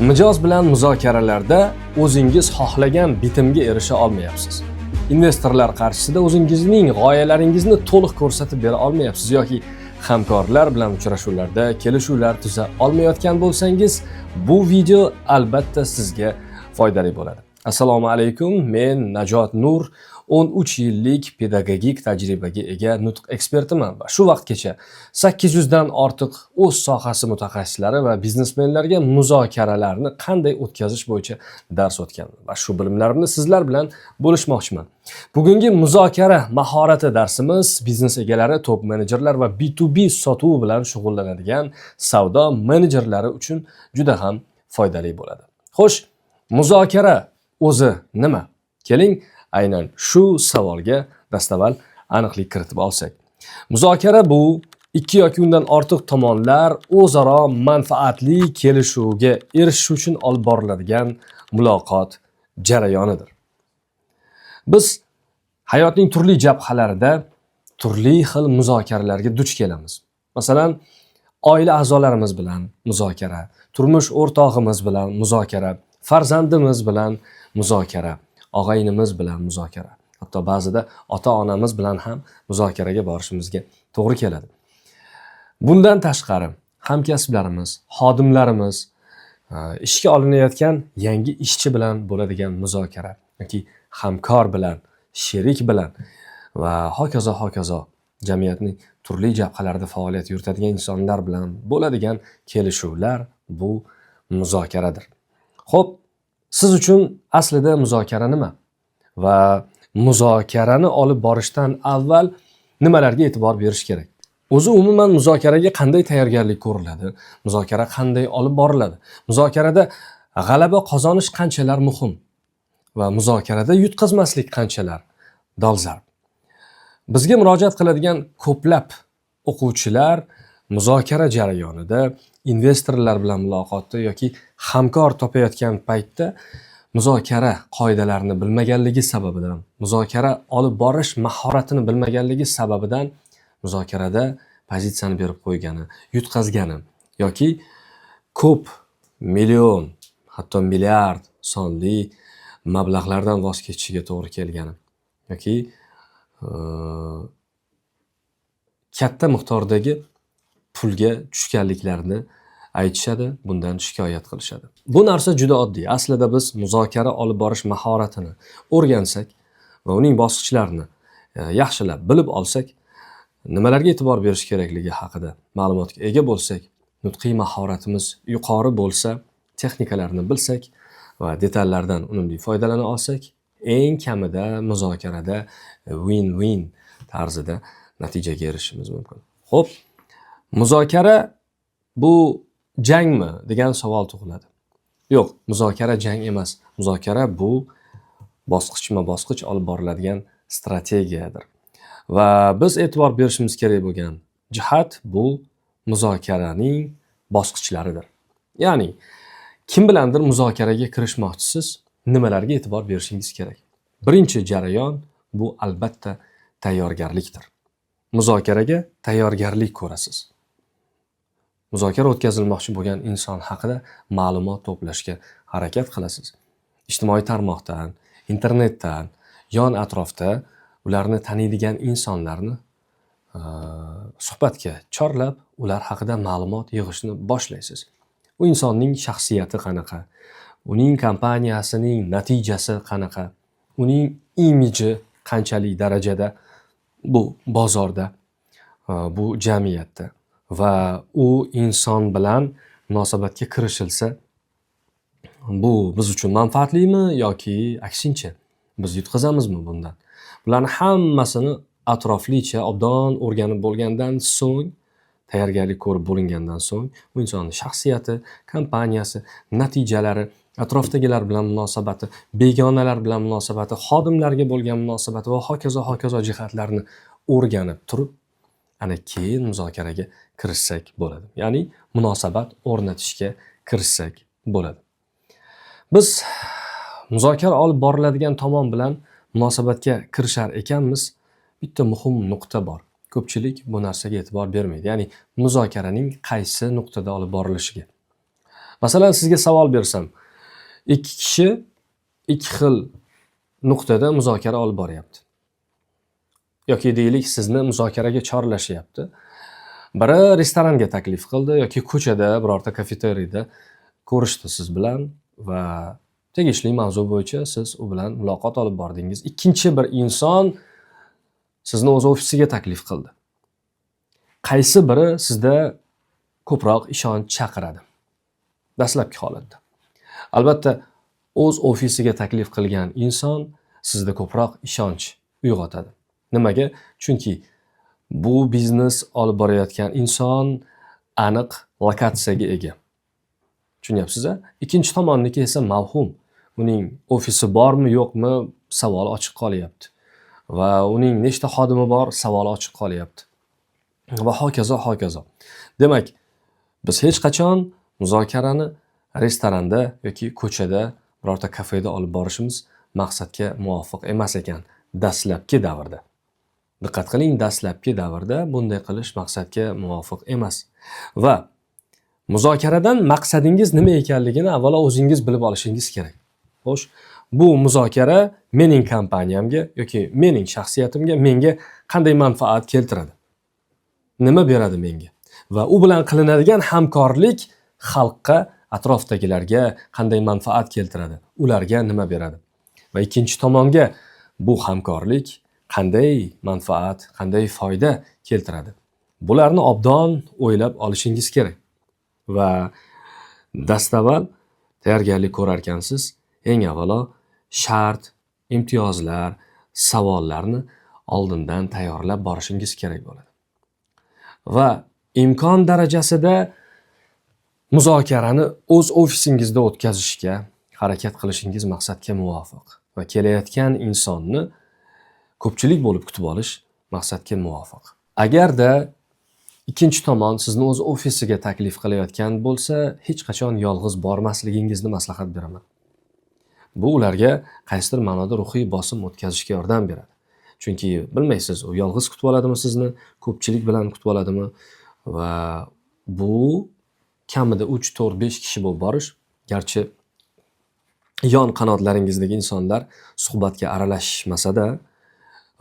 Mijoz bilan muzokaralarda o'zingiz xohlagan bitimga erisha olmayapsiz. Investorlar qarshisida o'zingizning g'oyalaringizni to'liq ko'rsatib bera olmayapsiz yoki hamkorlar bilan uchrashuvlarda kelishuvlar tuza olmayotgan bo'lsangiz, bu video albatta sizga foydali bo'ladi. Assalomu alaykum, men Najot Nur, 13 yillik pedagogik tajribaga ega nutq ekspertiman va shu vaqtgacha 800 dan ortiq o'z sohasi mutaxassislari va biznesmenlarga muzokaralarni qanday o'tkazish bo'yicha dars o'tganman va shu bilimlarimni sizlar bilan bo'lishmoqchiman. Bugungi muzokara mahorati darsimiz biznes egalari, top menejerlar va B2B sotuv bilan shug'ullanadigan savdo menejerlari uchun juda ham foydali bo'ladi. Xo'sh, muzokara o'zi nima? Keling, aynan shu savolga dastavval aniqlik kiritib olsak. Muzokara bu ikki yoki undan ortiq tomonlar o'zaro manfaatli kelishuvga erishish uchun olib boriladigan muloqot jarayonidir. Biz hayotning turli jabhalarida turli xil muzokaralarga duch kelamiz. Masalan, oila a'zolarimiz bilan muzokara, turmush o'rtog'imiz bilan muzokara, farzandimiz bilan muzokara, og'aynimiz bilan muzokara. Hatto ba'zida ota-onamiz bilan ham muzokaraga borishimizga to'g'ri keladi. Bundan tashqari hamkasblarimiz, xodimlarimiz, ishga olinayotgan yangi ishchi bilan bo'ladigan muzokara yoki hamkor bilan, sherik bilan va hokazo hokazo jamiyatning turli jabhalarida faoliyat yuritadigan insonlar bilan bo'ladigan kelishuvlar bu muzokaradir. Xo'p, siz uchun aslida muzokara nima? Va muzokarani olib borishdan avval nimalarga e'tibor berish kerak? O'zi umuman muzokaraga qanday tayyorgarlik ko'riladi? Muzokara qanday olib boriladi? Muzokarada g'alaba qozonish qanchalar muhim? Va muzokarada yutqazmaslik qanchalar dolzarb? Bizga murojaat qiladigan ko'plab o'quvchilar muzokara jarayonida investorlar bilan muloqotda yoki hamkor topayotgan paytda muzokara qoidalarini bilmaganligi sababidan, muzokara olib borish mahoratini bilmaganligi sababidan muzokarada pozitsiyani berib qo'ygani, yutqazgani yoki ko'p million, hatto milliard sonli mablag'lardan voz kechishiga to'g'ri kelgani yoki katta miqdordagi pulga tushganliklarini aytishadi, bundan shikoyat qilishadi. Bu narsa juda oddiy. Aslida biz muzokara olib borish mahoratini o'rgansak va uning bosqichlarini yaxshilab bilib olsak, nimalarga e'tibor berish kerakligi haqida ma'lumotga ega bo'lsak, nutqiy mahoratimiz yuqori bo'lsa, texnikalarni bilsak va detallardan unumli foydalana olsak, eng kamida muzokarada win-win tarzida natijaga erishishimiz mumkin. Xo'p, muzokara bu jangmi degan savol tug'iladi. Yo'q, muzokara jang emas. Muzokara bu bosqichma-bosqich olib boriladigan strategiyadir. Va biz e'tibor berishimiz kerak bo'lgan jihat bu muzokaraning bosqichlaridir. Ya'ni kim bilandir muzokaraga kirishmoqchisiz, nimalarga e'tibor berishingiz kerak? Birinchi jarayon bu albatta tayyorgarlikdir. Muzokaraga tayyorgarlik ko'rasiz. Muzokara o'tkazilmoqchi bo'lgan inson haqida ma'lumot to'plashga harakat qilasiz. Ijtimoiy tarmoqdan, internetdan, yon atrofda ularni taniydigan insonlarni suhbatga chorlab, ular haqida ma'lumot yig'ishni boshlaysiz. U insonning shaxsiyati qanaqa, uning kompaniyasining natijasi qanaqa, uning imiji qanchalik darajada bu bozorda, bu jamiyatda va u inson bilan munosabatga kirishilsa, bu biz uchun manfaatlimi yoki aksincha biz yutqazamizmi bundan? Bularni hammasini atroflicha obdon o'rganib bo'lgandan so'ng, tayyorgarlik ko'rib bo'lingandan so'ng u insonning shaxsiyati, kompaniyasi, natijalari, atrofdagilar bilan munosabati, begonalar bilan munosabati, xodimlarga bo'lgan munosabati va hokazo hokazo jihatlarni o'rganib turib, ana keyin muzokaraga kirishsak bo'ladi. Ya'ni munosabat o'rnatishga kirishsak bo'ladi. Biz muzokara olib boriladigan tomon bilan munosabatga kirishar ekanmiz, bitta muhim nuqta bor. Ko'pchilik bu narsaga e'tibor bermaydi. Ya'ni muzokaraning qaysi nuqtada olib borilishiga. Masalan, sizga savol bersam, ikki kishi ikki xil nuqtada muzokara olib boryapti. Yoki deylik, sizni muzokaraga chorlashyapti. Biri restoranga taklif qildi yoki ko'chada birorta kafeteriyda ko'rishdi siz bilan va tegishli mavzu bo'yicha siz u bilan muloqot olib bordingiz. Ikkinchi bir inson sizni o'z ofisiga taklif qildi. Qaysi biri sizda ko'proq ishonch chaqiradi? Dastlabki holatda. Albatta, o'z ofisiga taklif qilgan inson sizda ko'proq ishonch uyg'otadi. Nimaga? Chunki bu biznes olib borayotgan inson aniq lokatsiyaga ega. Tushunyapsiz-a? Ikkinchi tomonniki esa mavhum. Uning ofisi bormi, yo'qmi savol ochiq qolyapti. Va uning nechta xodimi bor savol ochiq qolyapti. Va hokazo, hokazo. Demak, biz hech qachon muzokarani restoranda yoki ko'chada, birorta kafeda olib borishimiz maqsadga muvofiq emas ekan dastlabki davrda. Diqqat qiling, dastlabki davrda bunday qilish maqsadga muvofiq emas. Va muzokaradan maqsadingiz nima ekanligini avvalo o'zingiz bilib olishingiz kerak. Xo'sh, bu muzokara mening kompaniyamga yoki mening shaxsiyatimga, menga qanday manfaat keltiradi? Nima beradi menga? Va u bilan qilinadigan hamkorlik xalqqa, atrofdagilarga qanday manfaat keltiradi? Ularga nima beradi? Va ikkinchi tomonga bu hamkorlik qanday manfaat, qanday foyda keltiradi? Bularni obdon o'ylab olishingiz kerak. Va dastavval tayyorgarlik ko'rarkansiz, eng avvalo shart, imtiyozlar, savollarni oldindan tayyorlab borishingiz kerak bo'ladi. Va imkon darajasida muzokarani o'z ofisingizda o'tkazishga harakat qilishingiz maqsadga muvofiq va kelayotgan insonni ko'pchilik bo'lib kutib olish maqsadga muvofiq. Agarda ikkinchi tomon sizni o'z ofisiga taklif qilayotgan bo'lsa, hech qachon yolg'iz bormasligingizni maslahat beraman. Bu ularga qaysidir ma'noda ruhiy bosim o'tkazishga yordam beradi. Chunki bilmaysiz, u yolg'iz kutib oladimi sizni, ko'pchilik bilan kutib oladimi va bu kamida 3, 4, 5 kishi bo'lib borish, garchi yon qanotlaringizdagi insonlar suhbatga aralashmasa-da,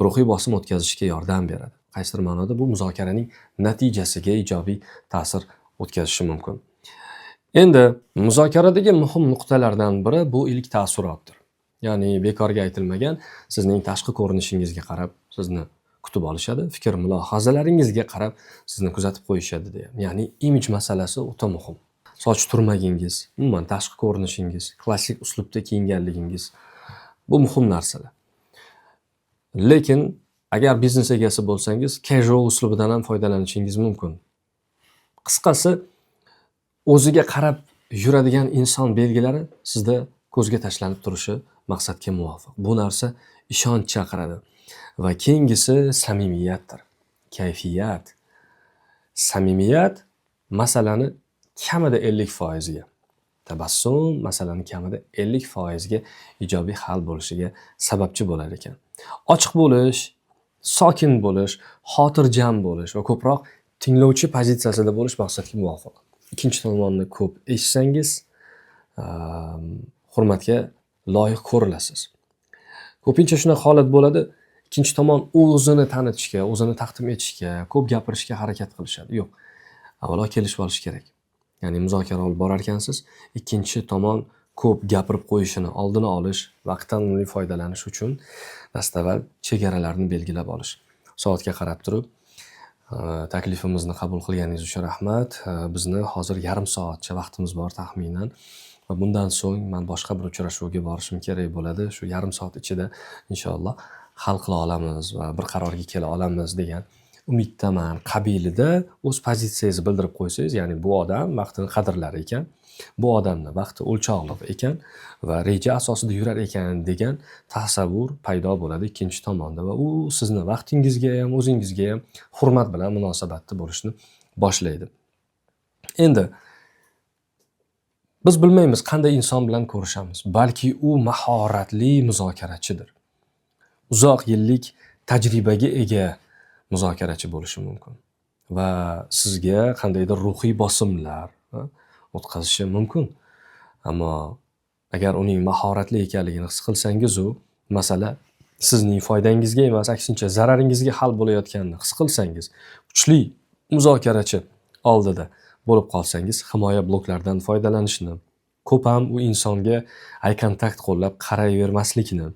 ruhiy bosim o'tkazishga yordam beradi. Qaysidir ma'noda bu muzokaraning natijasiga ijobiy ta'sir o'tkazishi mumkin. Endi muzokaradagi muhim nuqtalardan biri bu ilk taassurotdir. Ya'ni bekorga aytilmagan, sizning tashqi ko'rinishingizga qarab sizni kutib olishadi, fikr mulohazalaringizga qarab sizni kuzatib qo'yishadi degan. Ya'ni imij masalasi o'ta muhim. Soch turmagingiz, umuman tashqi ko'rinishingiz, klassik uslubda kiyinganligingiz bu muhim narsalar. Lekin agar biznes egasi bo'lsangiz, casual uslubidan ham foydalanishingiz mumkin. Qisqasi, o'ziga qarab yuradigan inson belgilari sizda ko'zga tashlanib turishi maqsadga muvofiq. Bu narsa ishonch chaqiradi. Va keyingisi samimiyatdir. Kayfiyat. Samimiyat masalani kamida 50%ga, tabassum masalani kamida 50%ga ijobiy hal bo'lishiga sababchi bo'lar ekan. Ochiq bo'lish, sokin bo'lish, xotirjam bo'lish va ko'proq tinglovchi pozitsiyasida bo'lish maqsadga muvofiq. Ikkinchi tomonni ko'p eshitsangiz, hurmatga loyiq ko'rilasiz. Ko'pincha shunaqa holat bo'ladi, ikkinchi tomon o'zini tanitishga, o'zini taqdim etishga, ko'p gapirishga harakat qilishadi. Yo'q. Avvalo kelishib olish kerak. Ya'ni muzokara olib borarkansiz, ikkinchi tomon ko'p gapirib qo'yishini oldini olish, vaqtdan unumli foydalanish uchun dastavval chegaralarni belgilab olish. Soatga qarab turib, taklifimizni qabul qilganingiz uchun rahmat. Bizni hozir yarim soatcha vaqtimiz bor taxminan va bundan so'ng man boshqa bir uchrashuvga borishim kerak bo'ladi. Shu yarim soat ichida inshaalloh hal qila olamiz va bir qarorga kela olamiz degan umiddaman. Qabilida o'z pozitsiyangizni bildirib qo'ysangiz, ya'ni bu odam vaqtini qadrlar ekan, bu odamni vaqti o'lchovliq ekan va reja asosida yurar ekan degan tasavvur paydo bo'ladi ikkinchi tomonda va u sizni vaqtingizga ham, o'zingizga ham hurmat bilan munosabatda bo'lishni boshlaydi. Endi biz bilmaymiz qanday inson bilan ko'rishamiz. Balki u mahoratli muzokarachidir. Uzoq yillik tajribaga ega muzokarachi bo'lishi mumkin va sizga qandaydir ruhiy bosimlar, o'tkazishi mumkin. Ammo agar uning mahoratli ekanligini his qilsangiz, u masala sizning foydangizga emas, aksincha zararingizga hal bo'layotganini his qilsangiz, kuchli muzokarachi oldida bo'lib qolsangiz, himoya bloklaridan foydalanishni, ko'p ham u insonga eye contact qo'llab qarayvermaslikni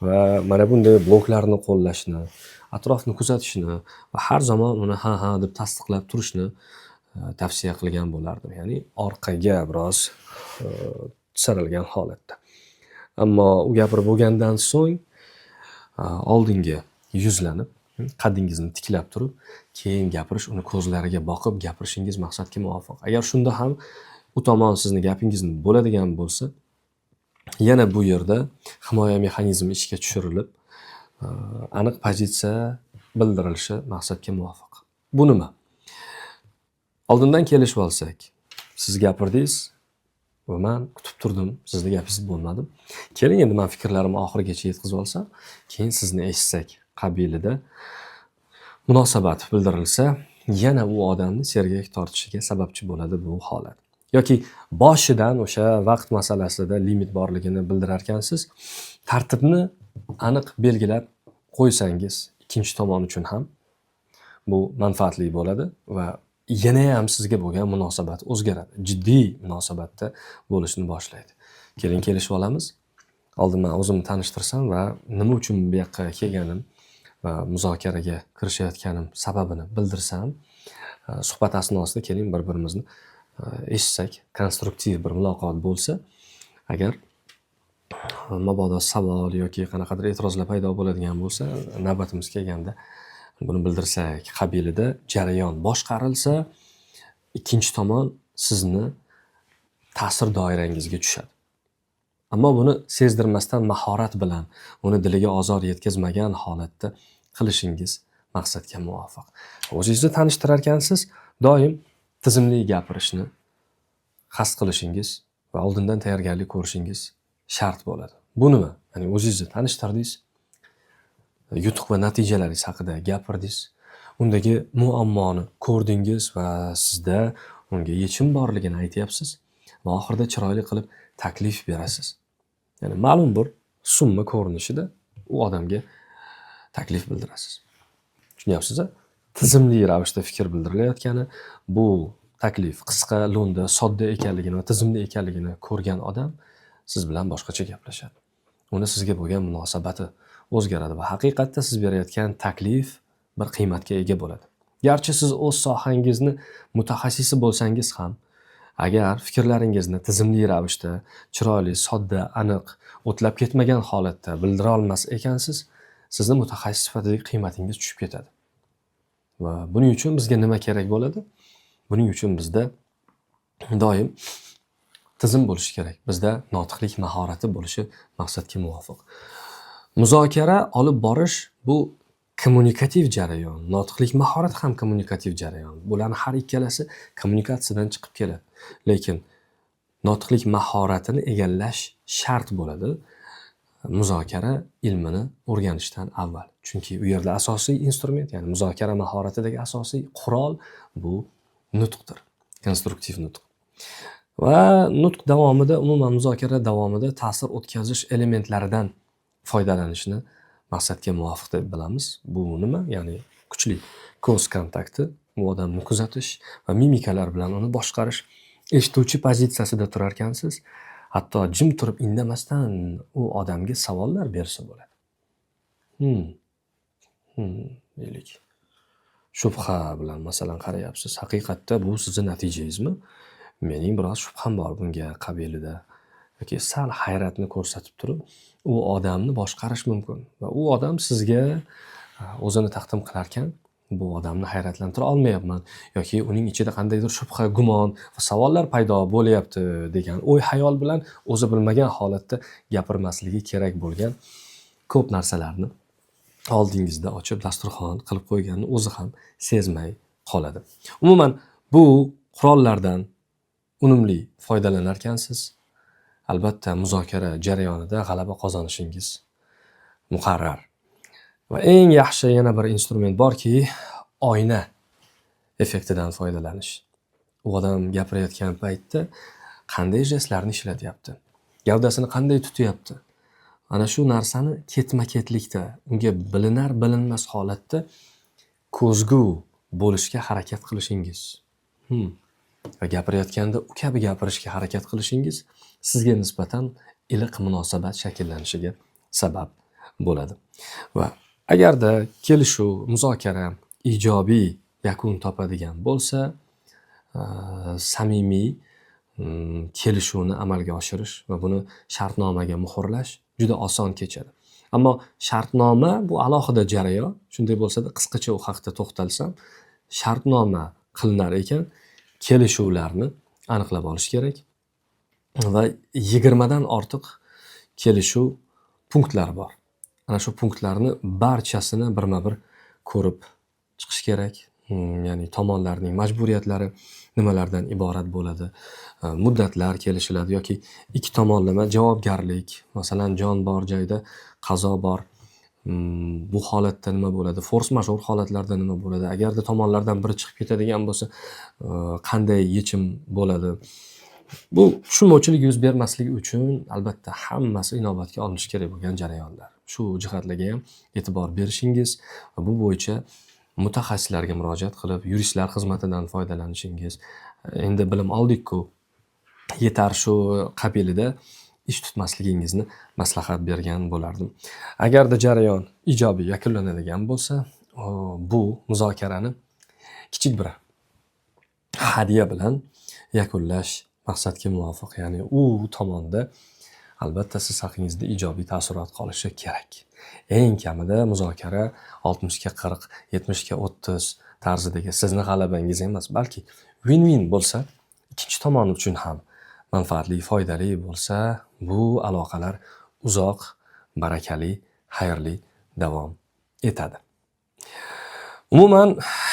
va mana bunday bloklarni qo'llashni, atrofni kuzatishni va har zamon uni ha ha deb tasdiqlab turishni tavsiya qilgan bo'lardim. Ya'ni orqaga biroz tisaralgan holatda. Ammo u gapirib bo'lgandan so'ng oldinga yuzlanib, qaddingizni tiklab turib, keyin gapirish, uni ko'zlariga boqib gapirishingiz maqsadga muvofiq. Agar shunda ham u tomon sizni gapingizni bo'ladigan bo'lsa, yana bu yerda himoya mexanizmi ishga tushirilib, aniq pozitsiya bildirilishi maqsadga muvofiq. Bu nima? Oldindan kelishib olsak, siz gapirdingiz va man kutib turdim, sizni gapingizni bo'lmadim. Keling, endi man fikrlarimni oxirigacha yetkazib olsam, keyin sizni eshitsak qabilida munosabat bildirilsa, yana u odamni sergak tortishiga sababchi bo'ladi bu holat. Yoki boshidan o'sha vaqt masalasida limit borligini bildirarkansiz, tartibni aniq belgilab qo'ysangiz, ikkinchi tomon uchun ham bu manfaatli bo'ladi va yanayam sizga bo'lgan munosabat o'zgaradi. Jiddiy munosabatda bo'lishni boshlaydi. Keling, kelishib olamiz. Oldin man o'zimni tanishtirsam va nima uchun bu yoqqa kelganim va muzokaraga kirishayotganim sababini bildirsam, suhbat asnosida keling, bir-birimizni eshitsak, konstruktiv bir muloqot bo'lsa, agar mabodo savol yoki qanaqadir e'tirozlar paydo bo'ladigan bo'lsa, navbatimiz kelganda buni bildirsak qabilida jarayon boshqarilsa, ikkinchi tomon sizni ta'sir doirangizga tushadi. Ammo buni sezdirmasdan, mahorat bilan, uni diliga ozor yetkazmagan holatda qilishingiz maqsadga muvofiq. O'zingizni tanishtirarkansiz, doim tizimli gapirishni qasd qilishingiz va oldindan tayyorgarlik ko'rishingiz shart bo'ladi. Bu nima? Ya'ni o'zingizni tanishtirdingiz, yutuq va natijalaringiz haqida gapirdingiz, undagi muammoni ko'rdingiz va sizda unga yechim borligini aytyapsiz va oxirida chiroyli qilib taklif berasiz. Ya'ni ma'lum bir summa ko'rinishida u odamga taklif bildirasiz. Tushunyapsiz-a? Tizimli ravishda fikr bildirilayotgani, bu taklif qisqa, lo'nda, sodda ekanligini va tizimli ekanligini ko'rgan odam siz bilan boshqacha gaplashadi. Uni sizga bo'lgan munosabati o'zgaradi va haqiqatda siz berayotgan taklif bir qiymatga ega bo'ladi. Garchi siz o'z sohangizni mutaxassisi bo'lsangiz ham, agar fikrlaringizni tizimli ravishda, chiroyli, sodda, aniq, o'tlab ketmagan holatda bildira olmas ekansiz, sizni mutaxassis sifatidagi qiymatingiz tushib ketadi. Va buning uchun bizga nima kerak bo'ladi? Buning uchun bizda doim tizim bo'lishi kerak. Bizda notiqlik mahorati bo'lishi maqsadga muvofiq. Muzokara olib borish bu kommunikativ jarayon. Notiqlik mahorati ham kommunikativ jarayon. Bularni har ikkalasi kommunikatsiyadan chiqib keladi. Lekin notiqlik mahoratini egallash shart bo'ladi muzokara ilmini o'rganishdan avval. Chunki u yerda asosiy instrument, ya'ni muzokara mahoratidagi asosiy qurol bu nutqdir. Konstruktiv nutq. Va nutq davomida, umuman muzokara davomida ta'sir o'tkazish elementlaridan foydalanishni maqsadga muvofiq deb bilamiz. Bu nima? Ya'ni kuchli ko'z kontakti, u odamni kuzatish va mimikalar bilan uni boshqarish. Eshituvchi pozitsiyasida turarkansiz, hatto jim turib indamasdan u odamga savollar bersa bo'ladi. Deylik. Shubha bilan masalan qarayapsiz. Haqiqatda bu sizni natijangizmi? Mening biroz shubham bor bunga qabilida. Yoki sal hayratni ko'rsatib turib, u odamni boshqarish mumkin va u odam sizga o'zini taqdim qilarkan, bu odamni hayratlantira olmayapman yoki uning ichida qandaydir shubha, gumon va savollar paydo bo'lyapti degan o'y xayol bilan o'zi bilmagan holatda gapirmasligi kerak bo'lgan ko'p narsalarni oldingizda ochib dasturxon qilib qo'yganini o'zi ham sezmay qoladi. Umuman bu qurollardan unumli foydalanarkansiz, albatta muzokara jarayonida g'alaba qozonishingiz muqarrar. Va eng yaxshi yana bir instrument borki, oyna effektidan foydalanish. U odam gapirayotgan paytda qanday jestlarni ishlatyapti, gavdasini qanday tutyapti. Ana shu narsani ketma-ketlikda, unga bilinar bilinmas holatda ko'zgu bo'lishga harakat qilishingiz. Va gapirayotganda u kabi gapirishga harakat qilishingiz sizga nisbatan iliq munosabat shakllanishiga sabab bo'ladi. Va agarda kelishuv, muzokara ijobiy yakun topadigan bo'lsa, samimiy kelishuvni amalga oshirish va buni shartnomaga muhrlash juda oson kechadi. Ammo shartnoma bu alohida jarayon. Shunday bo'lsa-da, qisqacha u haqda to'xtalsam, shartnoma qilinar ekan, kelishuvlarni aniqlab olish kerak va 20 dan ortiq kelishuv punktlari bor. Ana shu punktlarni barchasini birma-bir ko'rib chiqish kerak. Ya'ni tomonlarning majburiyatlari nimalardan iborat bo'ladi, muddatlar kelishiladi yoki ikki tomonlama javobgarlik, masalan, jon bor joyda qazo bor. Bu holatda nima bo'ladi? Форс-мажор holatlarda nima bo'ladi? Agarda tomonlardan biri chiqib ketadigan bo'lsa, qanday yechim bo'ladi? Bu tushunmovchilik yuz bermasligi uchun albatta hammasi inobatga olinishi kerak bo'lgan jarayonlar. Shu jihatlarga ham e'tibor berishingiz va bu bo'yicha mutaxassislarga murojaat qilib, yuristlar xizmatidan foydalanishingiz, endi bilim oldik-ku, yetar shu qabilida ish tutmasligingizni maslahat bergan bo'lardim. Agarda jarayon ijobiy yakunlanadigan bo'lsa, bu muzokarani kichik bir hadya bilan yakunlash maqsadga muvofiq. Ya'ni u tomonda albatta siz haqingizda ijobiy taassurot qolishi kerak. Eng kamida muzokara 60ga 40, 70ga 30 tarzidagi sizni g'alabangiz emas, balki win-win bo'lsa, ikkinchi tomon uchun ham manfaatli, foydali bo'lsa, bu aloqalar uzoq, barakali, xayrli davom etadi. Umuman,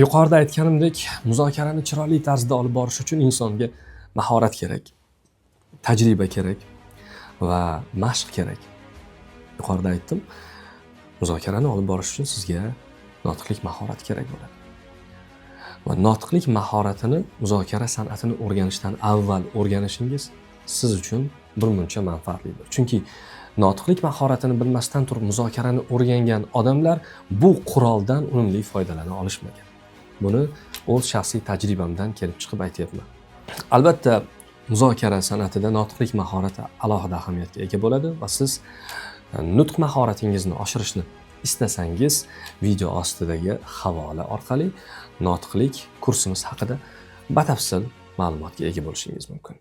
yuqorida aytganimdek, muzokarani chiroyli tarzda olib borish uchun insonga mahorat kerak, tajriba kerak va mashq kerak. Yuqorida aytdim, muzokarani olib borish uchun sizga notiqlik mahorati kerak bo'ladi. Va notiqlik mahoratini muzokara san'atini o'rganishdan avval o'rganishingiz siz uchun birmuncha manfaatlidir. Chunki notiqlik mahoratini bilmasdan turib muzokarani o'rgangan odamlar bu quroldan unumli foydalana olishmagan. Buni o'z shaxsiy tajribamdan kelib chiqib aytyapman. Albatta, muzokara san'atida notiqlik mahorati alohida ahamiyatga ega bo'ladi va siz nutq mahoratingizni oshirishni istasangiz, video ostidagi havola orqali notiqlik kursimiz haqida batafsil ma'lumotga ega bo'lishingiz mumkin.